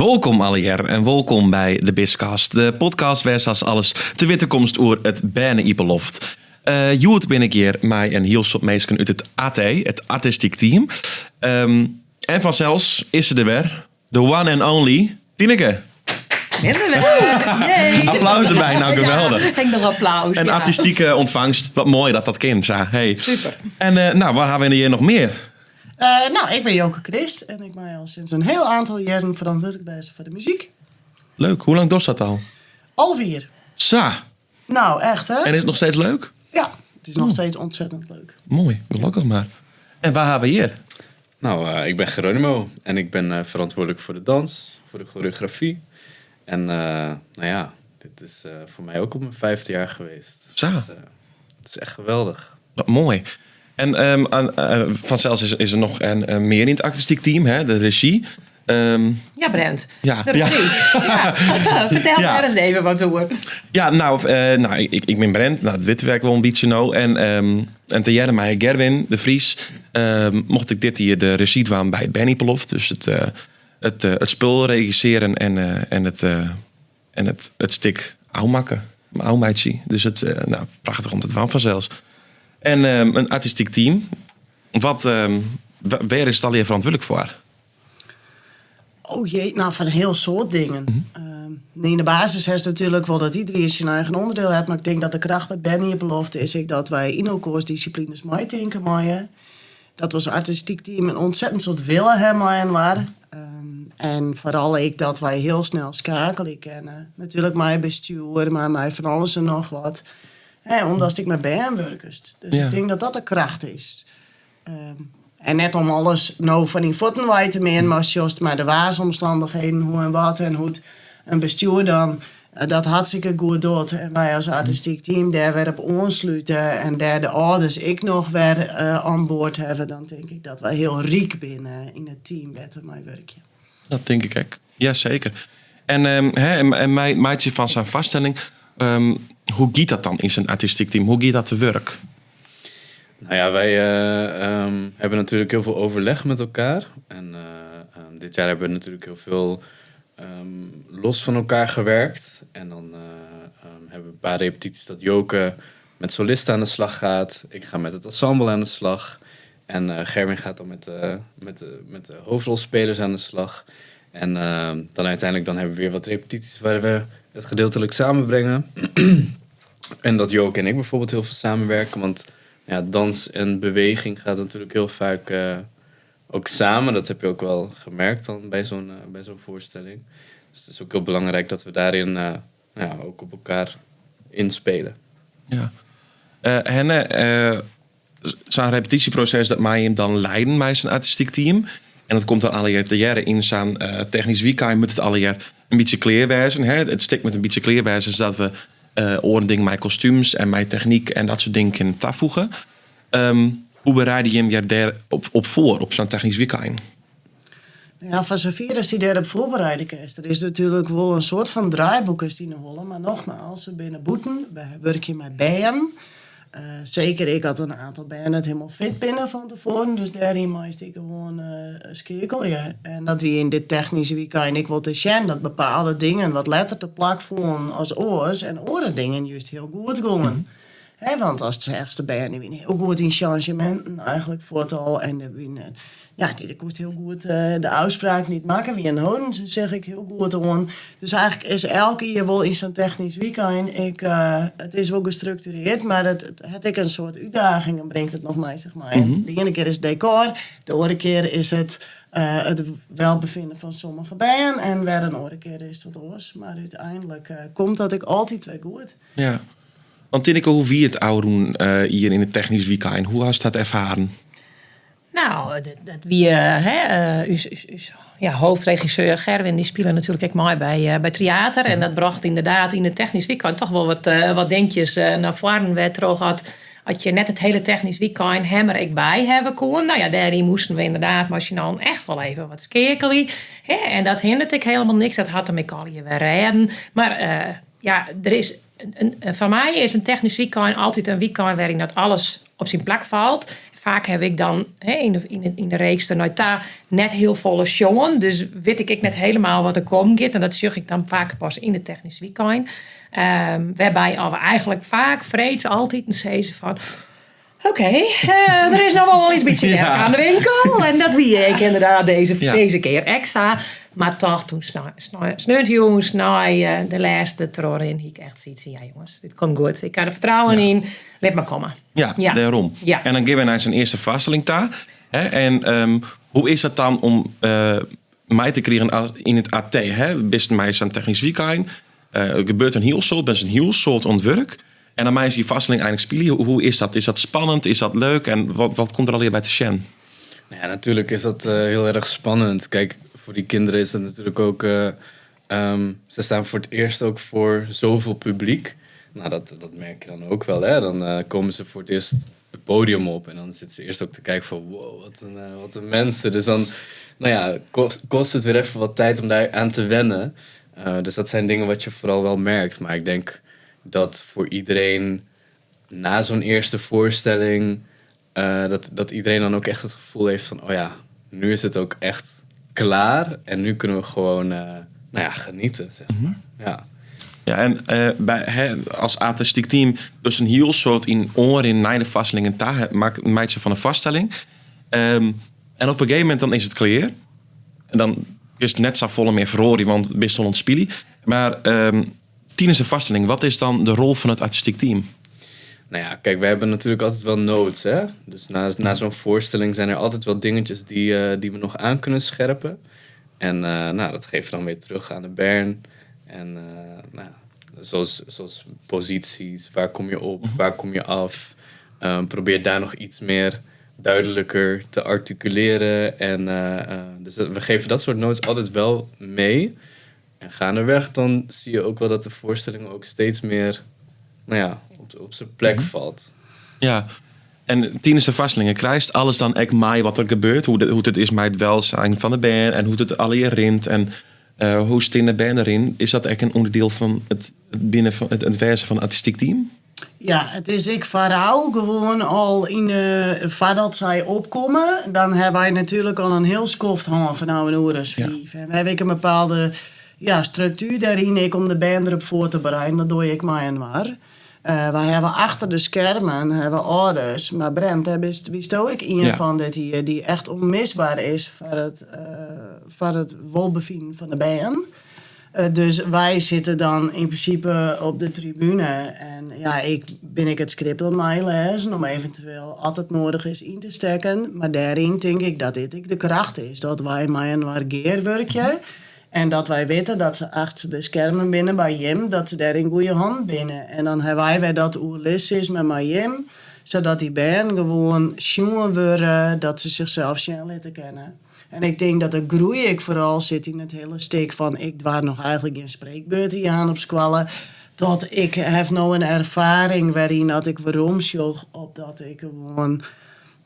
Wolkom allegear en wolkom by de Bizcast, de podcast wêr'tst hast alles te witten komst oer it berne-iepenloft. Hjoed bin ik hjir mei in hiel soad minsken út it AT, it artistyk team. En fansels is se der wer, de one and only Tineke. Applaus derby, nou geweldich. Ja, ek noch applaus. In artistike ûntfangst, wat moai dat dat kin sa. Hey. Super. En nou, wa hawwe we hjir noch mear? Nou, ik bin Joke Krist en ik mei al sinds in hiel oantal jierren ferantwurdlik wêze foar de muzyk. Leuk. Hoe lang dochst dat al? 11 jier. Sa. Nou, echt hè? En is it noch steeds leuk? Ja, it is noch steeds ontzettend leuk. Moai, gelokkich mar. En wa hawwe we hjir? Nou, ik ben Geronimo en ik ben ferantwurdlik foar de dans, foar de choreografy. En nou ja, dit is foar my ook op mijn vijfde jaar geweest. Sa. Dus, it is echt geweldich. Wat moai. En fansels is der noch mear yn it artistyk team, hè? De rezjy. Ja, Brent. Ja. De rezjy. Ja. Fertel dêr ris even wat oer. Ja, nou, nou ik bin Brent. Nou, dat witte we ek wol in bytsje no. En, en tegearre mei Gerwin de Vries mocht ik dit jier de rezjy dwaan by it Berne-iepenloft. Dus it spul regissearjen en it stik ôfmakke, ôfmeitsje. Dus it, nou, prachtich om te dwaan fansels. En in artistyk team. Wat, wêr is it allegear ferantwurdlik foar? Oh jee, nou foar in hiel soad dingen. Yn de basis hast natuerlik wol dat iedereen syn eigen ûnderdiel hat, mar ik tink dat de kracht by it berne-iepenloft is ek dat wy yn elkoars dissiplines meitinke meie. Dat we as artistyk team in ontzettend soad wille ha mei-inoar. En foaral ek dat wy hiel snel skeakelje kinne. Natuerlik mei bestjoer, mar mei fan alles en noch wat. Hè, omdatst ek mei bern wurkest. Dus ik tink dat dat de kracht is. En net om alles no foar dyn fuotten wei te meanen, mar sjochst mei de waarsomstannichheden hoe en wat en hoe't in bestjoer dan dat hartstikke goed docht en wy as artistyk team dêr wer op oanslute en dêr de âlders ek noch wer oan board hawwe, dan tink ik dat wy hiel ryk binne yn it team wêr't we mei wurkje. Dat tink ik ek. Ja, seker. En, hè, en mei meitsjen fan sa'n foarstelling, hoe giet dat dan yn sa'n artistyk team? Hoe giet dat te wurk? Nou ja, wij hebben natuurlijk heel veel overleg met elkaar. En dit jaar hebben we natuurlijk heel veel los van elkaar gewerkt. En dan hebben we een paar repetities dat Joke met solisten aan de slag gaat. Ik ga met het ensemble aan de slag. En Gerwin gaat dan met de hoofdrolspelers aan de slag. En dan uiteindelijk dan hebben we weer wat repetities waar we het gedeeltelijk samenbrengen. En dat Joke en ik bijvoorbeeld heel veel samenwerken. Want ja, dans en beweging gaat natuurlijk heel vaak ook samen. Dat heb je ook wel gemerkt dan bij zo'n voorstelling. Dus het is ook heel belangrijk dat we daarin nou ja, ook op elkaar inspelen. Ja. Henne, sa'n repetysjeproses dat mei jim dan liede mei sa'n artistyk team. En dat komt dan allegear tegearre yn sa'n technysk wykein moat it allegear in bytsje klear wêze. Hè? It stik moat in bytsje klear wêze, sadat we oare dingen mei kostúms en mei technyk en dat soart dingen kinne tafoege. Hoe bereide jim je dêr op foar, op sa'n technysk wykein? Ja, foar safier ast dy dêrop foarbereide kinst. Der is natuerlik wol in soart fan draaiboek is yn 'e holle, mar nogmaals, we binne bûten, we wurkje mei bern. Seker ek as in oantal bern net hielendal fit binne fan tefoaren, dus dêryn meist ek gewoan skeakelje. En dat wie yn dit technyske wykein ek wol te sjen, dat bepaalde dingen wat letter te plak foelen as oars en oare dingen just hiel goed gongen. Hè, want ast seachst, de bern dy wiene hiel goed yn changeminten eigenlik fuort al en der wiene, ja, dy koest hiel goed de ôfspraken dy't makke wiene, holden se sich ek hiel goed oan. Dus eigenlik is elk jier wol yn sa'n technysk wykein ek, it is wol gestrukturearre, mar it hat ek in soart útdaging en bringt it noch mei sich mei. De iene kear is it dekor, de oare kear is it it welbefinden fan sommige bern en wer in oare kear is it wat oars. Mar úteinlik komt dat ek altyd wer goed. Ja. Want Tineke, hoe wie it ôfrûne jier yn it technysk wykein? Hoe hast dat erfaren? Nou, dat wie, hè, ús, ja, hoofdregisseur Gerwin, dy spile natuerlik ek mei by Tryater. En dat brocht ynderdaad yn it technysk wykein toch wol wat dinkjes nei foaren. Wêrtroch as je net it hiele technysk wykein him der ek by hawwe koene. Nou ja, dêryn moasten we ynderdaad mei syn allen echt wol even wat skeakelje. Hè, en dat hindert ek hielendal niks. Dat hat him ek allegear wer rêden. Mar ja, der is. Foar my is in technysk wykein altyd in wykein wêryn dat alles op syn plak falt. Faak haw ik dan yn de reeks der nei ta net hiel folle sjoen. Dus wit ik ek net helemaal wat der kommen giet. En dat sjoch ik dan faak pas yn it technysk wykein. Wêrby we eigentlik faak freeds altyd sizze fan oké, der is noch wol in lyts bytsje werk oan de winkel. En dat wie ek ynderdaad dizze kear ek sa. Mar toch, toen sneontejûns nei de lêste trochrin hie ik echt sayts fan ja jonges, dit komt goed. Ik ha der fertrouwen yn, lit mar komme. Ja, dêrom. En dan gean we nei sa'n earste foarstelling ta. Hè? En hoe is dat dan om mei te krigen yn it AT? Hè? Bist mei sa'n technysk wykein. Der gebeurt in hiel soad, bist in hiel soad oan it wurk. En dan meist dy foarstelling einlik spylje. Hoe is dat? Is dat spannend? Is dat leuk? En wat komt der allegear by te sjen? Nou ja, natuurlijk is dat heel erg spannend. Kijk, voor die kinderen is dat natuurlijk ook... ze staan voor het eerst ook voor zoveel publiek. Nou, dat merk je dan ook wel. Hè? Dan komen ze voor het eerst het podium op. En dan zitten ze eerst ook te kijken van... Wow, wat een mensen. Dus dan, nou ja, kost het weer even wat tijd om daar aan te wennen. Dus dat zijn dingen wat je vooral wel merkt. Maar ik denk dat voor iedereen na zo'n eerste voorstelling... dat iedereen dan ook echt het gevoel heeft van... oh ja, nu is het ook echt klaar. En nu kunnen we gewoon genieten, zeg maar. Ja. Ja, en by, hè, as artistyk team dus in hiel soad yn oanrin nei de foarstelling en ta, hè, meitsje fan de foarstelling. En op in gegeven momint dan is it klear. En dan is it net safolle mear feroarje, want bist al oan it spyljen. Mar tidens de foarstelling, wat is dan de rol fan it artistyk team? Nou ja, kijk, we hebben natuurlijk altijd wel notes, hè? Dus na zo'n voorstelling zijn er altijd wel dingetjes die we nog aan kunnen scherpen. En dat geven we dan weer terug aan de bern. En zoals posities, waar kom je op, waar kom je af? Probeer daar nog iets meer duidelijker te articuleren. En dus we geven dat soort notes altijd wel mee. En gaandeweg dan zie je ook wel dat de voorstelling ook steeds meer, nou ja, op zijn plek valt. Ja, en tidens de foarstellingen krijst alles dan ek mei wat der gebeurt? Hoe it is mei it welzijn fan de bern en hoe't it allegear rint en hoe stean de bern deryn? Is dat ek in ûnderdiel fan it binnen fan it wêzen fan it artistyk team? Ja, it is ek foaral gewoan al yn de, foardat sy opkomme, dan hawwe wy natuerlik al in hiel skoft hân fan no in oere as 5. En we hawwe ek in bepaalde, ja, struktuer dêryn ek om de bern derop foar te bereiden. Dat doe ik mei-inoar. Wy hawwe achter de skermen hawwe âlders, mar Brent, dêr bist, wiesto ek ien fan dit jier dy't echt ûnmisber is foar it wolbefinen fan de bern. Dus wy sitte dan yn prinsipe op de tribune en ja, ik bin ek it skript oan meilêzen om eventueel, as it nedich is, yn te stekken. Mar dêryn tink ik dat dit ek de kracht is, dat wy mei-inoar gearwurkje en dat wy witte dat se achter de skermen binne by jim, dat se dêr yn goede hannen binne. En dan hawwe wy wer dat oerlis sis mar mei jim, sadat dy bern gewoan sjoen wurde, dat se sichsels sjen litte kinne. En ik tink dat de groei ek foaral sit yn it hiele stik fan ik doar noch eigentlik gjin spreekbeurt te jaan op skoalle, tot ik haw no in erfaring wêryn dat ik weromsjoch op dat ik gewoan,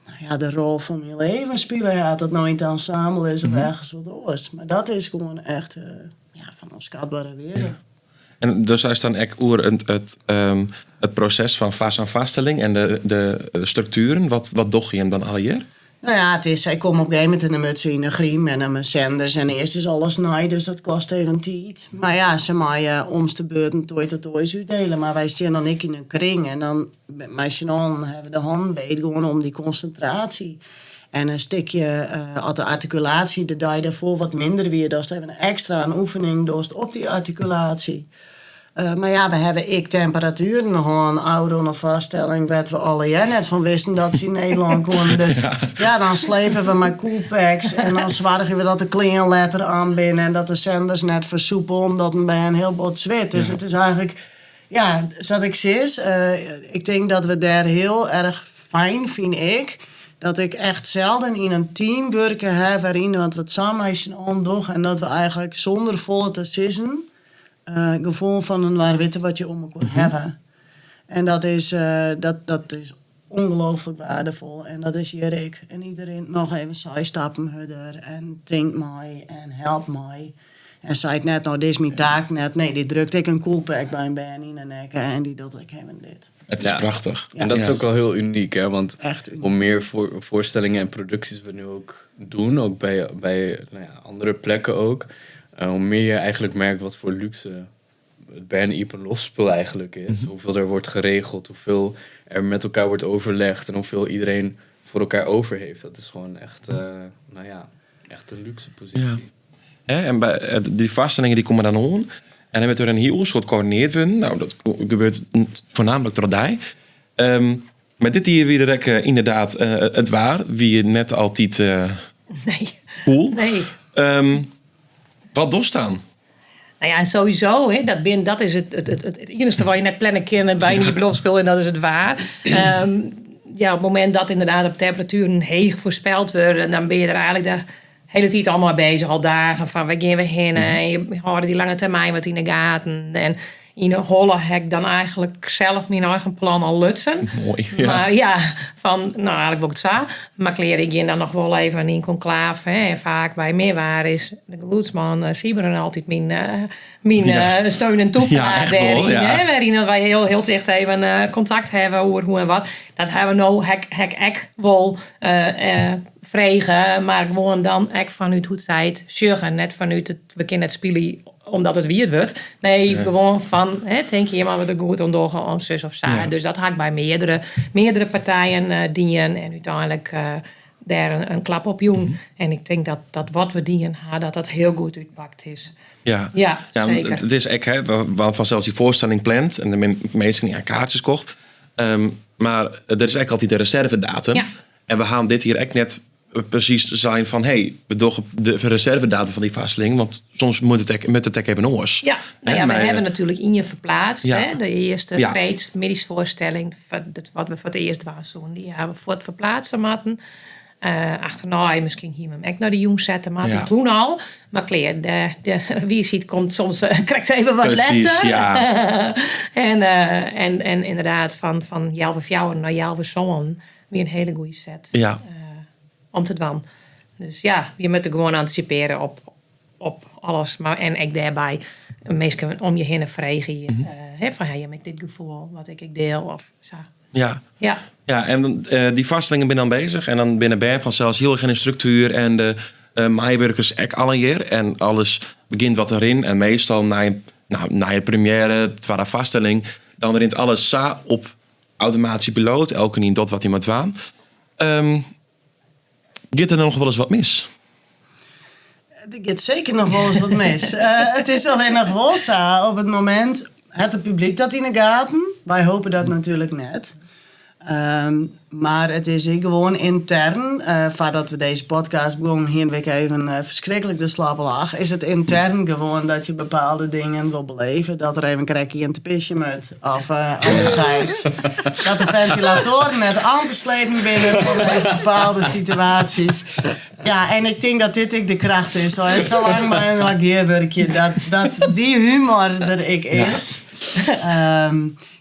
nou ja, de rol fan myn leven spile ha, dat no yn it ensemble is of ergens wat oars. Mar dat is gewoan echt, ja, fan ûnskatbere wearde. En dus seist dan ek oer it proses fan foar sa'n foarstelling en de struktueren, wat dogge jim dan allegear? Nou ja, it is, sy komme op in gegeven momint in de mutsen yn de grym en dan mei senders en earst is alles nij, dus dat kostet even tiid. Mar ja, se meie omste beurten toai tot toais útdele, mar wy stean dan ek yn in kring en dan mei syn allen hawwe we de hannen beet gewoan om dy konsintraasje. En in stikje, as de artikulaasje de dei dêrfoar wat minder wie, datst even ekstra in oefening dochst op dy artikulaasje. Mar ja, we hawwe ek temperatueren hân, ôfrûne foarstelling, wêr't we allegear net fan wisten dat se yn Nederlân koenen. Dus ja, dan slepe we mei coolpacks en dan soargje we dat de klean letter oan binne en dat de senders net fersûpe omdat in bern hiel bot swit. Dus it is eigentlik, ja, sa't ik sis, ik tink dat we dêr hiel erch fijn fyn ik, dat ik echt selden yn in team wurke ha wêryn dat we it sa mei syn allen dogge en dat we eigentlik sûnder folle te sizzen gefoel fan inoar witte wat je om elkoar hawwe. En dat is ongelooflijk waardevol. En dat is hjir ek. En iderien noch even seis stappen hurder en tinkt mei en helpt mei. En seit net, no dit is myn taak net. Nee, dy drukt ek in coolpack by in bern yn 'e nekke en dy docht ek even dit. It is prachtich. En dat is ook al heel uniek, hè? Want Echt uniek. hoe meer voorstellingen en producties we nu ook doen, ook bij nou ja, andere plekken ook, hoe meer je eigenlijk merkt wat voor luxe het Berne-Iepenloftspul eigenlijk is. Hoeveel er wordt geregeld, hoeveel er met elkaar wordt overlegd en hoeveel iedereen voor elkaar over heeft. Dat is gewoon echt, nou ja, echt een luxe positie. Ja. Hè, en bij die vaststellingen die komen dan aan. En dan wordt er een heel soort coördineerd worden. Nou, dat gebeurt voornamelijk door die. Maar dit hier weer direct inderdaad het waar. Wie net altijd Nee. cool. Nee. Wat doorstaan? Nou ja, en sowieso, hè, dat is het enige waar je net plannen kan bij een Iepenloftspul en dat is het waar. Op het moment dat inderdaad op temperaturen heeg voorspeld worden, dan ben je er eigenlijk de hele tijd allemaal bezig, al dagen van waar gaan we heen? En je houdt die lange termijn wat in de gaten. En in de holle heb ik dan eigenlijk zelf mijn eigen plan al lutsen. Mooi, ja. Maar ja, van, nou eigenlijk wil ik het zo. Maar kleer ik je dan nog wel even in conclave. Hè. En vaak bij meer waar is de geluidsman Sieberen altijd mijn steun en toeverlaat Ja, echt wel, daarin, ja. hè, waarin dat wij heel, heel dicht even contact hebben over hoe en wat. Dat hebben we nou hek, hek, hek wel vregen, maar gewoon dan ek vanuit hoe het zij het sjuggen, net vanuit het, we kennen het spelen omdat het wie het wordt. Nee, gewoon van, hè, denk je maar wat er goed om doorgaan om zus of zo. Dus dat haak bij meerdere partijen dienen en uiteindelijk daar een klap op doen. En ik denk dat wat we dienen, ha, dat dat heel goed uitpakt is. Ja, Ja, want zeker. het is echt, hè, want vanzelfs die voorstelling plant en de mensen die aan kaartjes kocht. Maar er is eigenlijk altijd de reservedatum. En we gaan dit hier echt net precies zijn van, hey, we doen de reservedatum van die vaststelling, want soms moet het met het even oors. Ja, Hè, we maar, hebben natuurlijk in je verplaatst, hè, de eerste vreedsmiddagsvoorstelling, dat wat we voor het eerst was toen, die hebben we voor het verplaatsen moeten. Achterna misschien hier hem ook naar de jong zetten, maar toen al. Maar kleer, de, wie ziet komt soms krijgt even wat letter. En inderdaad van Jelve Fjouwer naar Jelve Zoon, weer een hele goede set. Om te dwan. Dus je moet er gewoon anticiperen op alles. Maar, en ik daarbij meestal om je heen vregen. Hè, van, hey, heb ik dit gevoel wat ik deel of zo. Ja, en dan die vaststellingen ben dan bezig. En dan binnen Ben van zelfs heel erg in de structuur en de meiwerkers ek al een jaar. En alles begint wat erin. En meestal na je première, het waren vaststelling, dan rint alles sa op automatische piloot. Elke niet dat wat iemand waan. Gaat er nog wel eens wat mis? Er gaat zeker nog wel eens wat mis. Het is alleen nog wel zo op het moment het publiek dat in de gaten. Wij hopen dat natuurlijk net. Maar het is hier gewoon intern. Voordat we deze podcast begonnen, hier week even verschrikkelijk de slappe lach. Is het intern gewoon dat je bepaalde dingen wil beleven. Dat er even een krekje in te pisje moet. Of anderzijds. Dat de ventilatoren net aan te slepen binnen vanwege bepaalde situaties. Ja, en ik denk dat dit ook de kracht is. Hoor. Zolang maar een markeerwerkje dat die humor er ik is.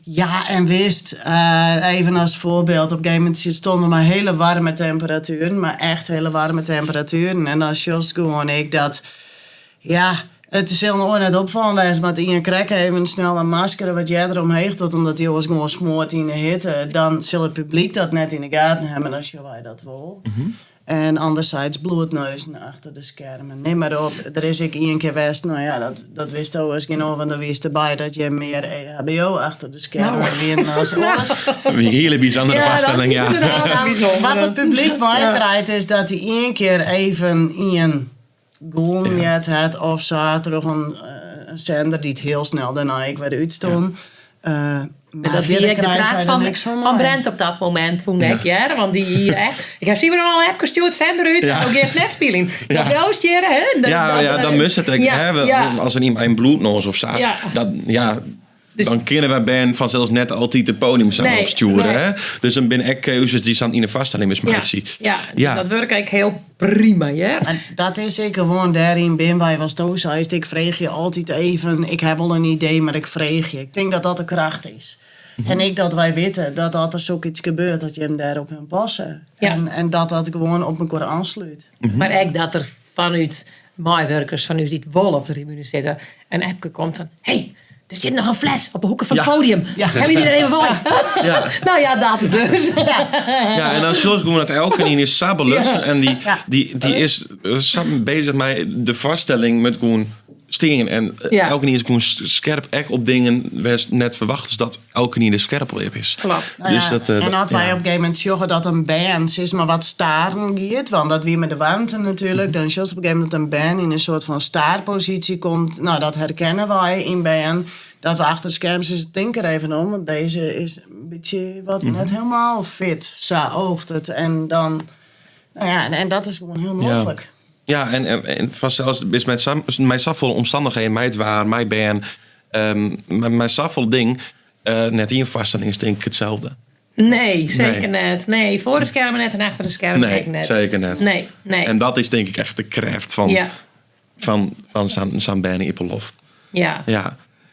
Ja, en wist, even als voorbeeld, op een gegeven moment stonden maar hele warme temperaturen, maar echt hele warme temperaturen. En dan just gewoon ik dat, ja, het is heel nog net opvallen, maar het in je krek even snel een masker wat jij eromheen tot, omdat die jongens gewoon smoort in de hitte, dan zal het publiek dat net in de gaten hebben als je wij dat wil. En anderzijds bloedneuzen achter de schermen. Neem maar op, er is ik één keer geweest, nou ja, dat wist ook eens geen oor, want dan wist erbij dat je meer EHBO achter de schermen weer als oors. Een hele bijzondere Ja, dat vaststelling, is ja. inderdaad bijzonder. Wat het publiek meekrijgt is dat hij één keer even in een het of zo, terug een zender die het heel snel daarna ik weer uitstond. Maar Maar dat verder wie ik de krijgen kraag zij er niks van van mee. Brent op dat moment toen ik, ja, want die hier echt. Ik heb zien we al een app gestuurd, zender uit, en ook eerst net spelen. Dat doosje, hè? Dan mist het echt, hè? Als er iemand een bloednoos of zo, dat, ja, dan kunnen we Ben van zelfs net altijd de podium samen opsturen, hè? Dus dan ben ik keuzes die staan in de vaststelling met Martie. Dat werkt eigenlijk heel prima, hè? En dat is ik gewoon daarin ben wij was toezeist. Ik vreeg je altijd even, ik heb wel een idee, maar ik vreeg je. Ik denk dat dat de kracht is. En ik dat wij weten dat dat er zoiets gebeurt, dat je hem daarop kan passen. En dat dat gewoon op elkaar aansluit. Maar ik dat er vanuit Meiwurkers fan ús dy't wol op de tribune sitte. En Epke komt dan, hey, der sit noch in fles op de hoeke fan it podium. Helje dy der even wei. Nou ja, dat dus. Ja, en dan sjochst gewoan dat elkenien is sa belutsen en dy, dy, dy is sa bezich mei de foarstelling met gewoan stean. En elkenien is gewoan skerp ek op dingen wêr'tst net ferwachtest dat elkenien der skerp op is. Klopt. Nou Dus ja, dat, en as wy ja. op een gegeven momint sjogge dat in bern sis mar wat staren giet, want dat wie mei de waarmte natuerlik, dan sjochst op een gegeven momint dat in bern yn in soart fan staarpositie komt. Nou, dat herkenne wy yn bern. Dat we achter de skermen sizze, tink der even om, want dizze is in bytsje wat net hielendal fit, sa oogt it. En dan, nou ja, en dat is gewoan hiel noflik. Ja, en fansels is mei safolle omstannichheden, mei it waar, mei bern, mei safolle ding, net ien foarstelling is tink ik itselde. Nee, seker net. Nee, foar de skermen net en achter de skermen Nee, ek net. seker net. Nee, nee. En dat is tink ik echt de krêft fan sa'n berne-iepenloft. Ja.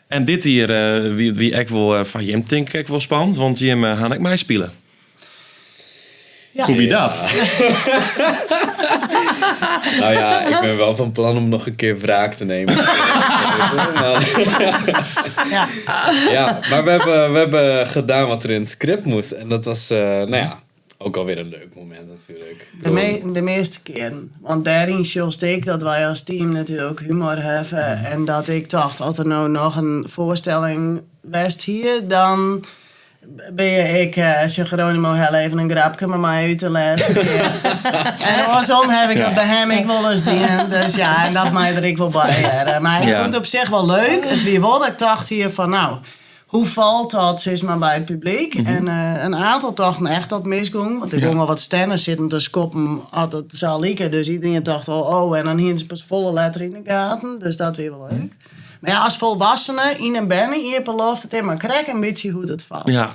En dit jier wie ek wol foar jim tink ik ek wol spannend, want jim ha ek meispile. Ja. Hoe wie dat? Nou ja, ik ben wel van plan om nog een keer wraak te nemen. Maar, ja, maar we hebben gedaan wat er in het script moest. En dat was, nou ja, ook alweer een leuk moment natuurlijk. De, de measte kearen. Want dêryn sjochst ek dat wy as team natuerlik humor hawwe. En dat ik tocht, as der no noch in foarstelling west hie, dan bin ik, eh, Geronimo helle even in grapke mei my út de lêste kear. En oarsom ha ik dat by him ek wolris dien. Dus ja, en dat mei der ek wol by hearre. Mar ik fûn it op sich wol leuk. It wie wol dat ik tocht hie fan nou, hoe falt dat sis mar by it publyk? En in oantal tochten echt dat it misgong. Want der gongen al wat stenners sitten te skoppen as it sa like. Dus iedereen tocht al, oh, en dan hienen se pas folle letter yn de gaten. Dus dat wie wol leuk. Mar ja, as folwassene yn in berne-iepenloft, it is mar krekt in bytsje hoe't it falt. Ja.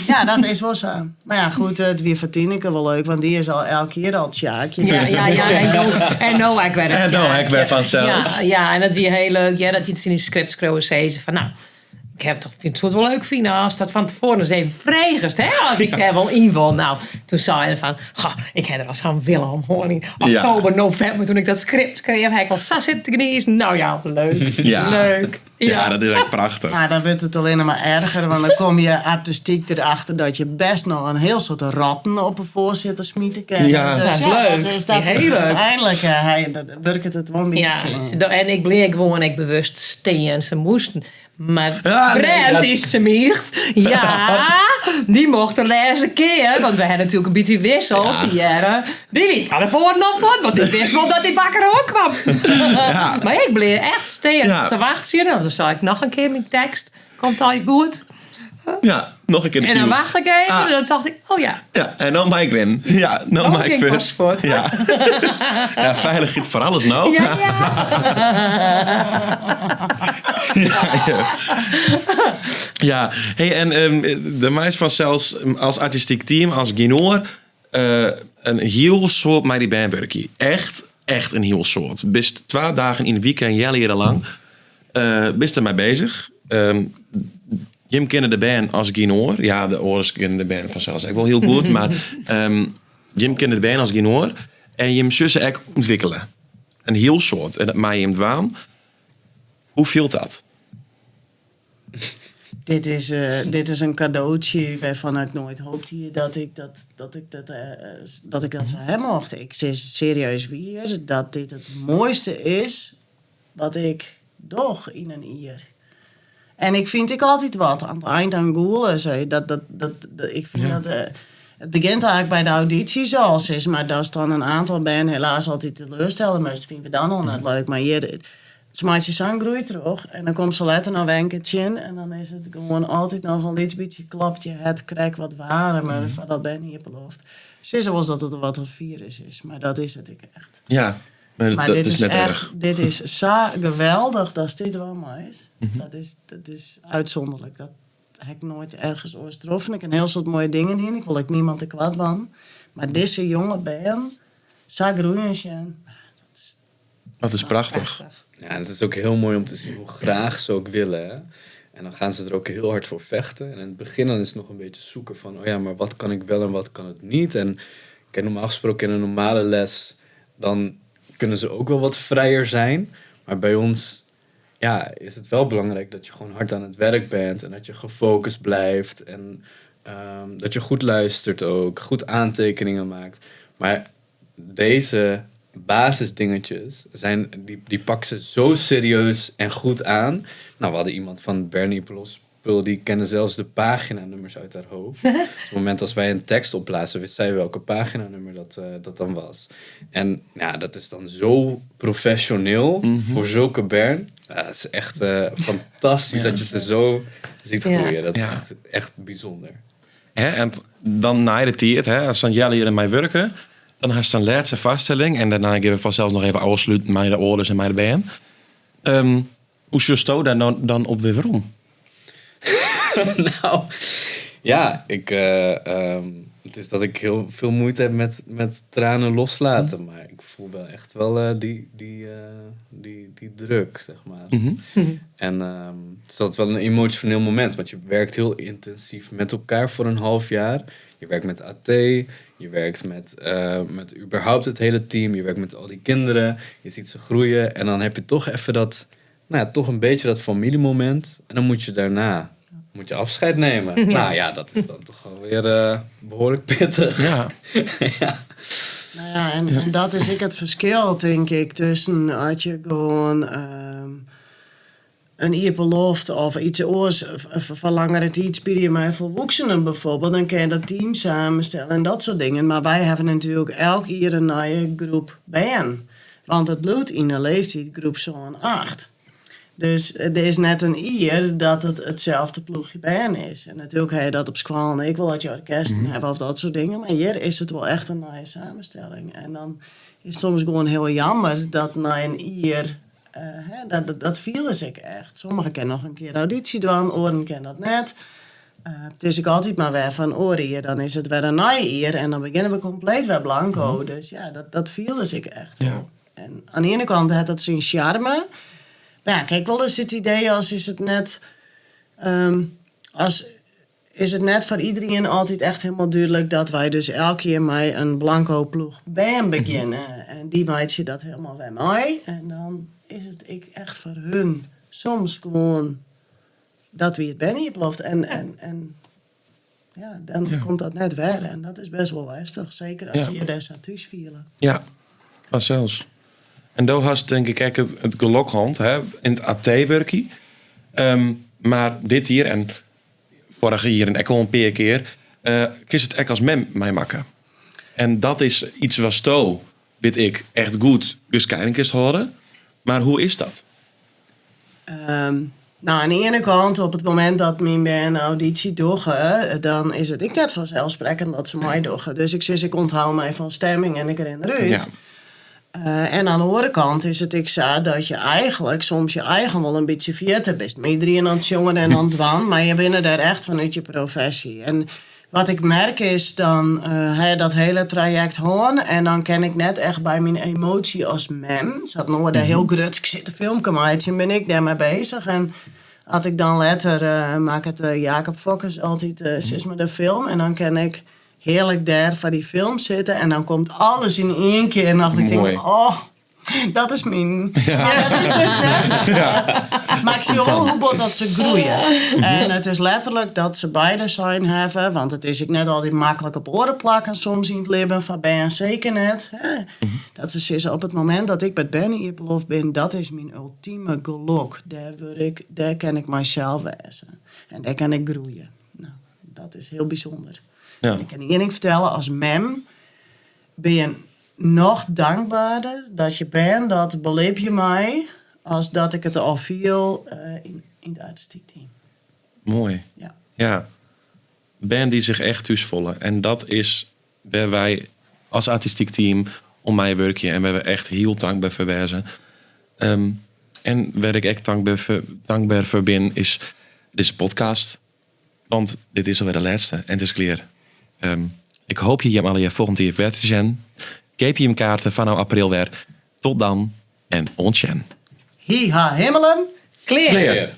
Ja, dat is wol sa. Mar ja, goed, it wie foar Tineke wol leuk, want dy is al elk jier al Tsjaakje. Ja, ja, ja, en no, en no ek wer it En no ek wer Tsjaakje. fansels. Ja, ja, en dat wie hiel leuk, ja, dat je it yn de script skriuwe sizze fan, nou, ik ha toch, ik soe it wol leuk fine ast dat fan tefoaren ris even fregest, hè, as ik dêr wol yn wol. Nou, toen sei er fan, goh, ik ha der al sa'n wille om hân yn oktober, novimber, toen ik dat script kreeg, ha ik al sa sitten te gnizen. Nou ja, leuk, leuk. Ja, dat is echt prachtich. Maar dan wurdt it allinne mar erger, want dan komme je artistyk derachter dat je best noch in hiel soad rotten op 'e foarsitter smite kinne. Dus Dat is ja, leuk. dat is, dat Heel is leuk. úteinlik, hy, dat wurket it wol in bytsje Ja, tsjin. en ik bleau gewoan ek bewust stean. Se moasten. Mar Ah, nee, Brent dat is se miecht. Ja, dy mocht de lêste kear, want we ha natuerlik in bytsje wisseld hjirre. Dy wie fan de foaren al fuort, want dy wist wol dat dy bakker oankwam. Mar ik bleau echt stean te wachtsjen. En dan sei ik noch in kear myn tekst. Komt allegear goed. Ja, noch in kear de En dan kiel. wacht ik even en dan tocht ik, oh ja. Ja, en dan mei ik rinnen. Ja, dan Oh, mei ik ik fuort. was fuort. Ja. Ja, feilichheid foar alles no. Ja, ja. Ja, ja. Ja, hey, en de meis fansels as artistyk team, as Ginoor, in hiel soad mei dy bern wurkje. Echt, echt in hiel soad. Bist 2 dagen yn de wike en healjier lang, bist der mei bezich. Jim kenne de bern as gjin oar. Ja, de oaren kenne de bern fansels ek wol hiel goed, mar jim kenne de bern as gjin oar. En jim susse ek ûntwikkele. In hiel soad. En dat mei jim dwaan. Hoe fielt dat? Dit is in kadootsje wêrfan ik noait hoopt hie dat ik dat, dat ik dat, dat ik dat sa ha mocht. Ik sis serieus wier dat dit it moaiste is wat ik doch yn in jier. En ik fyn ek altyd wat oan it ein aan gûle. Zo, dat, dat, dat, dat, ik fyn dat, it begjint eigentlik by de audysjes al, sis mar, datst dan in oantal bern helaas altyd teleurstelle moatst, fine we dan al net leuk. Mar hjir, se meitsje sa'n groei troch en dan komt se letter noch wer in kear tsjin en dan is it gewoan altyd noch in lyts bytsje klopt je hert krekt wat waarmer foar dat bern iepenloft. Sizze wolris dat it wat in firus is, mar dat is it ek echt. Ja, maar Maar dat dit is is net echt, erg. dit is sa geweldich datst dit dwaan meist. Dat is útsûnderlik. Dat ha ik noait ergens oars troffen. Ik ha in hiel soad moaie dingen dien. Ik wol ek niemand te koart dwaan. Mar dizze jonge bern sa groeien sjen, dat is Dat is prachtich. Prachtich. Ja, en het is ook heel mooi om te zien hoe graag ze ook willen. Hè? En dan gaan ze er ook heel hard voor vechten. En in het begin dan is het nog een beetje zoeken van, oh ja, maar wat kan ik wel en wat kan het niet? En kijk, normaal gesproken in een normale les, dan kunnen ze ook wel wat vrijer zijn. Maar bij ons ja, is het wel belangrijk dat je gewoon hard aan het werk bent en dat je gefocust blijft en dat je goed luistert ook, goed aantekeningen maakt. Maar deze basisdingetjes zijn, die pakken ze zo serieus en goed aan. Nou, we hadden iemand van Berne-Iepenloftspul, die kende zelfs de paginanummers uit haar hoofd. Dus op het moment als wij een tekst opblazen, wist zij welke paginanummer dat dan was. En ja, dat is dan zo professioneel voor zulke bern. Ja, het is echt fantastisch dat je ze zo ziet groeien. Dat is echt, echt bijzonder. Hè, en dan na de tijd, hè, als dan Jelle hier in mij werken, dan had ze een laatste vaststelling. En daarna geven we vanzelf nog even afsluiten met de ouders en met de band. Hoe sjochst daar dan op weer om? Nou, ja, het is dat ik heel veel moeite heb met tranen loslaten. Maar ik voel wel echt wel die druk, zeg maar. En het is altijd wel een emotioneel moment. Want je werkt heel intensief met elkaar voor een half jaar. Je werkt met AT, je werkt met überhaupt het hele team. Je werkt met al die kinderen. Je ziet ze groeien. En dan heb je toch even dat, nou ja, toch een beetje dat familiemoment. En dan moet je daarna afscheid nemen. Nou ja, dat is dan toch alweer behoorlijk pittig. Nou ja, en dat is ik het verschil, denk ik, tussen als je gewoon een iepenloft of iets oors van langere tijd speel je maar voor volwassenen bijvoorbeeld, dan kun je dat team samenstellen en dat soort dingen. Maar wij hebben natuurlijk elk jaar een nieuwe groep band. Want het bloed in de leeftijd groep zo'n 8. Dus er is net een ier dat het hetzelfde ploegje band is. En natuurlijk heb je dat op school en ik wil dat je orkest hebben of dat soort dingen. Maar hier is het wel echt een nieuwe samenstelling. En dan is het soms gewoon heel jammer dat na een ier, hè, dat vielen ze echt. Sommigen kennen nog een keer auditie doen, oren kennen dat net. Het is ook altijd maar weer van oren hier, dan is het weer een nieuwe ier en dan beginnen we compleet weer blanco. Dus ja, dat vielen ze echt wel. En aan de ene kant had dat zijn charme. Maar ja, kijk, wel eens het idee als is het net, als is het net voor iedereen altijd echt helemaal duidelijk dat wij dus elke keer met een blanco ploeg band beginnen. En die maakt je dat helemaal bij mij. En dan is het ik echt voor hun soms gewoon dat wie het ben hier belooft. En ja, dan komt dat net weer. En dat is best wel lastig. Zeker als je je daar zo thuis vielen. Ja, vanzelfs. En daar had denk ik echt het geluk gehad, hè, in het A T-werkie. Maar dit hier en vorig jaar en ook al een paar keer, kies het echt als mem mij maken. En dat is iets wat sto, weet ik, echt goed gescheiden is horen. Maar hoe is dat? Aan de ene kant, op het moment dat mijn band auditie doggen, dan is het ik net vanzelfsprekend dat ze mij doggen. Dus ik zeg, ik onthoud mij van stemming en ik herinner uit. En aan de andere kant is het ik zei dat je eigenlijk soms je eigen wel een beetje vergeten bent. Met iedereen aan het jongen en aan het dwan, maar je bent daar echt vanuit je professie. En wat ik merk is dan dat hele traject hoorn en dan ken ik net echt bij mijn emotie als mem. Zat nog daar heel grut, ik zit een filmpje maken en ben ik daarmee bezig. En had ik dan later, maak het Jacob Fokkers altijd zeg maar de film en dan ken ik heerlijk daar voor die film zitten en dan komt alles in één keer en dan denk ik, oh, dat is mijn. Maar dat is dus net. Maar ik zie wel hoe bot dat ze groeien. En het is letterlijk dat ze beide zijn hebben, want het is ik net altijd makkelijk op oren plakken soms in het leven van ben zeker net. Hè. Dat ze zeggen, op het moment dat ik bij Berne Iepenloft ben, dat is mijn ultieme geluk. Daar word ik, daar kan ik mijzelf wezen. En daar kan ik groeien. Nou, dat is heel bijzonder. En ik kan je één ding vertellen, als mem ben je nog dankbaarder dat je bent, dat beleef je mij, als dat ik het al viel in het artistiek team. Mooi. Ja. Band die zich echt thuis voelen. En dat is waar wij als artistiek team om mij werken en waar we echt heel dankbaar voor wezen. En waar ik echt dankbaar voor ben, is deze podcast. Want dit is alweer de laatste en het is klaar. Ik hoop je hier alle volgend jaar weer te zien. Keep je hem kaarten vanaf april weer. Tot dan en ontjen. Hi ha himmelen. Kleer. Kleer.